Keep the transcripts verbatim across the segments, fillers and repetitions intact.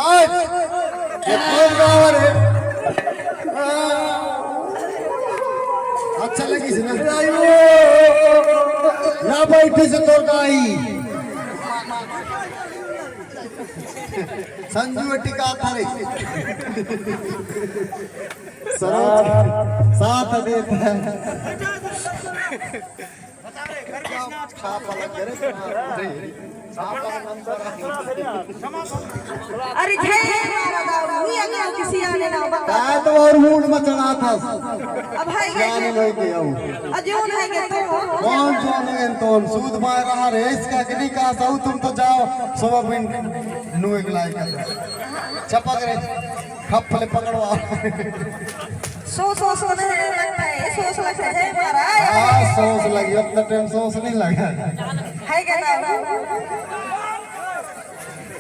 आज ये कौन गाँव रे? अच्छा लगिस ना? या बैठे से तोर दाई। संजू टिका था रे। सरोज साथ देता है। अरे जय मारा दाऊ, मुई अगला किसी आने ना बता। काय तो और मूड में चढ़ा था। अब है क्या? जाने भाई के आओ। अजून है के तो। कौन जाने तो सूद मार रहा रे, इसका कि नहीं कहा साहू, तुम तो जाओ। सोयाबीन नुए के लायक है। चपक रे, खप ले पकड़वा। सो, सो, सो नहीं लगता है, सो, सो लगता है, महाराज। हाँ, सो, सो लगी, अब तो टाइम सो, सो नहीं लगा। है क्या ना?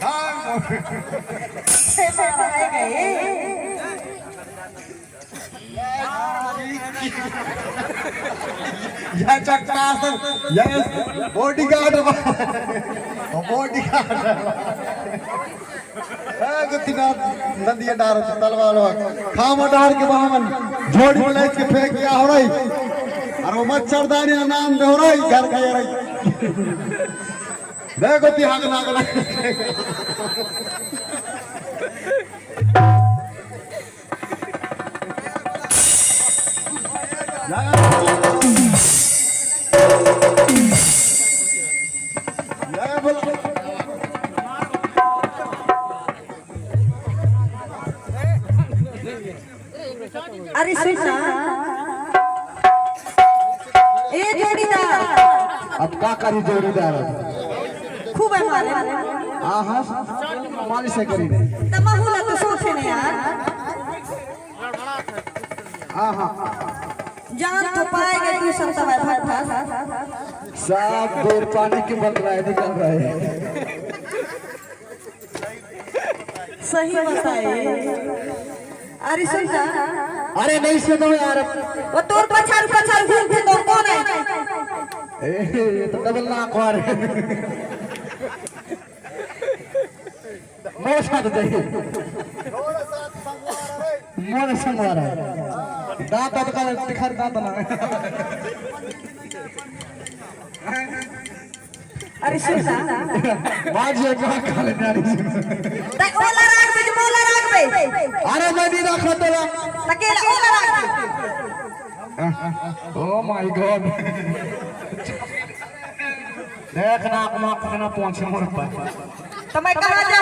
हाँ। है महाराज, है क्या ये? या चक्का असन, या bodyguard बा। Bodyguard। ए, गुत्ती ना, नदिया डार, तलवा लो। खामा डार के बहावन, झोड़ी में लेके फेंक दिया हो रही। अरे वो मच्छरदानी ना नाम दे हो रही, घर का ये रही। देखो ती हाथ ना गला। अरे सुन ना, ए जोड़ीदार। अब का करी जोड़ीदार? खूब है मारे। हाँ, हाँ, मालिश है करी। तब महूला तो सोचे नहीं यार। हाँ, हाँ। जान तो पाएगा तू सब तबाय भाग भाग। साफ दूर पानी के बतलाए निकल रहे हैं। सही बताए। अरे सुन ना। अरे नहीं सुनो यार। वो तोर पछाड़ पछाड़ घूम घूम तो कौन है? ए, ये तो डबल नाक वार है। मोर साथ जाइए। मोर संगवार है। दांत तो का तिखर दांत ना। अरे सुन ना। बाजी एक बार खा ले प्यारी। तै ओला राख दे, मोला राख दे। अरे मैं नहीं रखा तेरा। तकेला ओला राख दे। Oh my God। देख ना, अपना खाना पहुंचे मोर पर। तो मैं कहाँ जा